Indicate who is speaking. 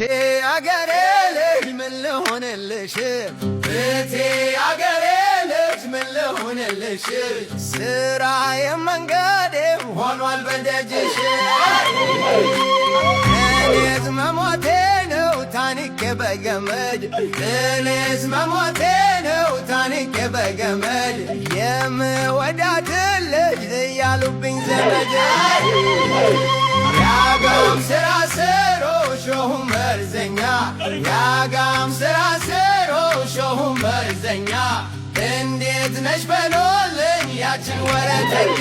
Speaker 1: እቴ አገሬ ልጅ ምን ልሆንልሽ፣ እቴ አገሬ ልጅ ምን ልሆንልሽ፣ ስራዬ መንገዴ ሆኗል በደጅሽ። እኔስ መሞቴ ነው ታንቄ በገመድ፣ እኔስ መሞቴ ነው ታንቄ በገመድ፣ የምወዳት ልጅ እያሉብኝ ዘመድ። ያጋም ስራ ስሮ ሾሁ መርዘኛ፣ ያጋም ስራ ስሮ ሾሁ መርዘኛ፣ እንዴት ነሽ በሎልኝ ያችን ወረተኛ።